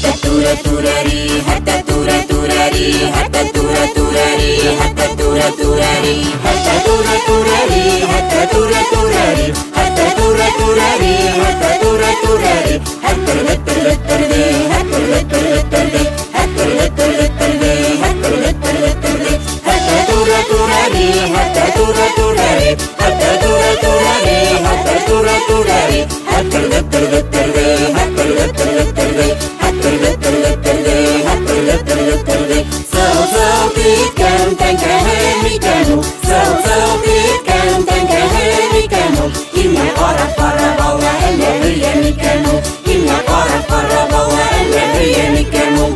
Хәтта түрә түрәри, хәтта түрә түрәри, хәтта түрә түрәри, хәтта түрә түрәри, хәтта түрә түрәри, хәтта түрә түрәри, хәтта түрә түрәри, хәтта түрә түрәри, хәттер-леттер-леттерди, хәттер-леттер-леттерди, хәттер-леттер-леттерди, хәттер-леттер-леттерди, хәтта түрә түрәри, хәтта түрә түрәри, хәтта түрә түрәри, хәтта түрә түрәри, хәттер-леттер-леттерди, хәттер-леттер-леттерди, хәттер-леттер-леттерди, хәттер-леттер-леттерди. Сыл-сыл киткән тәңкәһе микән ул? Сыл-сыл киткән тәңкәһе микән ул? Иңә карап кара бала әллә һөя микән ул? Иңә карап кара бала әллә һөя микән ул?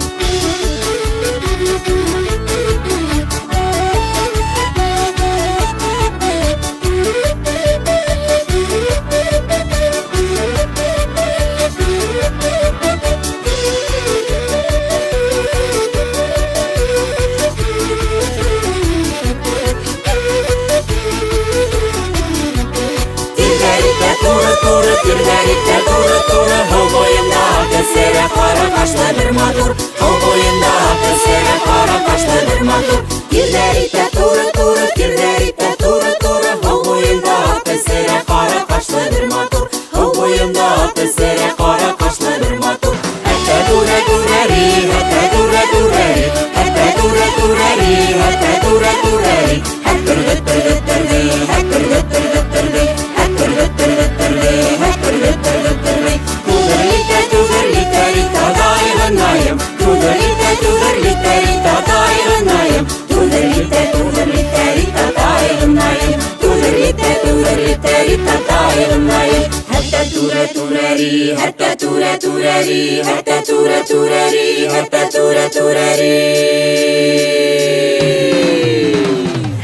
Тиргәритә туры-туры, тиргәритә туры-туры, Һау буенда кесерә кара кашлы бер матур, Һау буенда кесерә кара кашлы бер матур. Тиргәритә туры-туры, тиргәритә туры-туры, Һау буенда кесерә кара кашлы бер матур, Һау буенда кесерә кара кашлы бер матур. Хәтта түрә түрәри, хәтта түрә түрәри, хәтта түрә түрәри, хәтта түрә түрәри, хәттер-леттер-леттерди, хәттер-леттер-леттерди, хәттер-леттер-леттерди, хәттер-леттер-леттерди. Түгерлитә, түгерлитә, ритадайгынаем, түгерлитә, түгерлитә, ритадайгынаем, түгерлитә, түгерлитә, ритадайгынаем, түгерлитә, түгерлитә, ритадайгынаем. Хәтта түрә түрәри, хәтта түрә түрәри, хәтта түрә түрәри, хәтта түрә түрәри.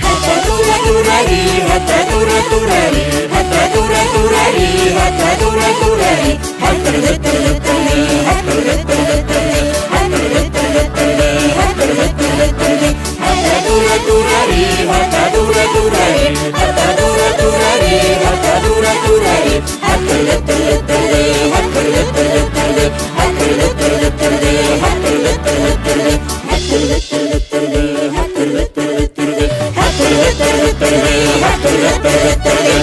Хәтта түрә түрәри, хәтта түрә түрәри, хәтта түрә түрәри, хәтта түрә түрәри, хәттер-леттер-леттерди, хәттер-леттер-леттерди, хәттер-леттер-леттерди, хәттер-леттер-леттерди, хәтта түрә түрәри, хәтта түрә түрәри, хәтта түрә түрәри, хәтта түрә түрәри, хәттер-леттер-леттерди, хәттер-леттер-леттерди, хәттер-леттер-леттерди, хәттер-леттер-леттерди, хәттер-леттер-леттерди, хәттер-леттер-леттерди, хәттер-леттер-леттерди, хәттер-леттер-леттерди.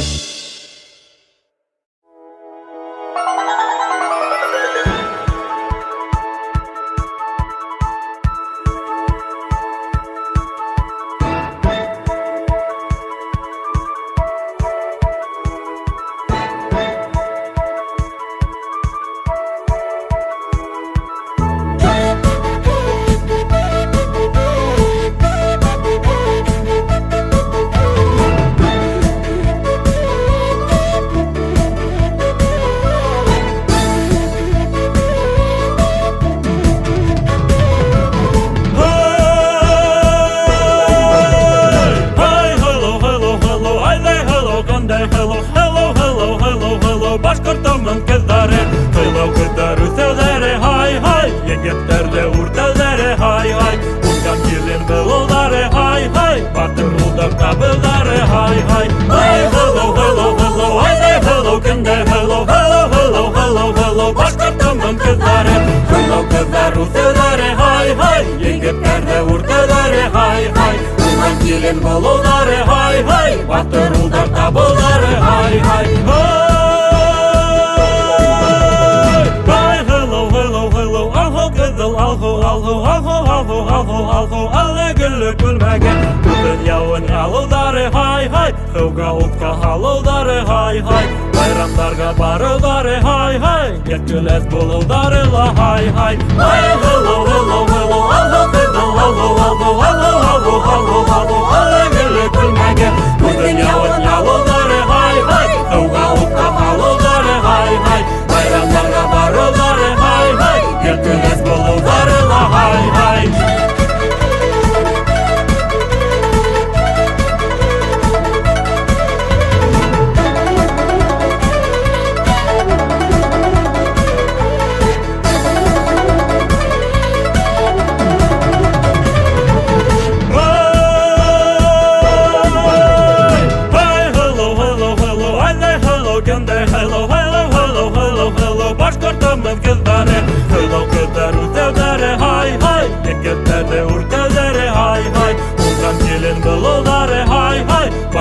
Hi, hello, hello, hello, ай дай hello, кандай hello, hello, hello, hello, hello, Башҡортомдоң ҡыҙҙары, һылыу ҡыҙҙар үҫәүҙәре, һай, һай, егеттәрҙе үртәүҙәре, һай, һай, уңған килен булыуҙары, һай, һай, батыр улдар табыуҙары, һай, һай, һай, hello, hello, hello, ай дай hello, кандай hello, hello, hello, hello, hello, Башҡортомдоң ҡыҙҙары, һылыу ҡыҙҙар үҫәүҙәре, һай, һай, егеттәрҙе үртәүҙәре, һай, һай, уңған килен булыуҙары, һай, һай, батыр улдар табыуҙары, һай, һай, һай. Һай, hello, hello, hello, алһыу ҡыҙыл, алһыу, алһыу, алһыу, алһыу, алһыу, алһыу, аллы гөллө күлмәге, күҙен яуын алыуҙары, һай, һай, һыуға утҡа һалыуҙары, һай, һай, байрамдарға барыуҙары, һай, һай, көләс булыуҙары ла, һай, һай, һай, hello, hello, hello, алһыу ҡыҙыл, алһыу, алһыу, алһыу, алһыу, алһыу, алһыу, аллы гөллө күлмәге, күҙен яуын алыуҙары, һай, һай, һыуға утҡа һалыуҙары, һай, һай, байрамдарға барыуҙары, һай, һай, көләс булыуҙары ла, һай, һай. Hi, hello, hello, hello, ай hello, кандай hello, hello, hello, hello, hello, Башҡортомдоң ҡыҙҙары, һылыу ҡыҙҙар.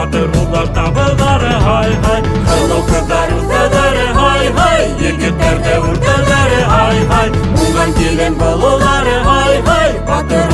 Батыр уллар табылары, һай-һай. Hello кызлар үсәләре, һай-һай. Егетләр дә үртәләре, һай-һай. Уңган килен булулары, һай-һай. Батыр.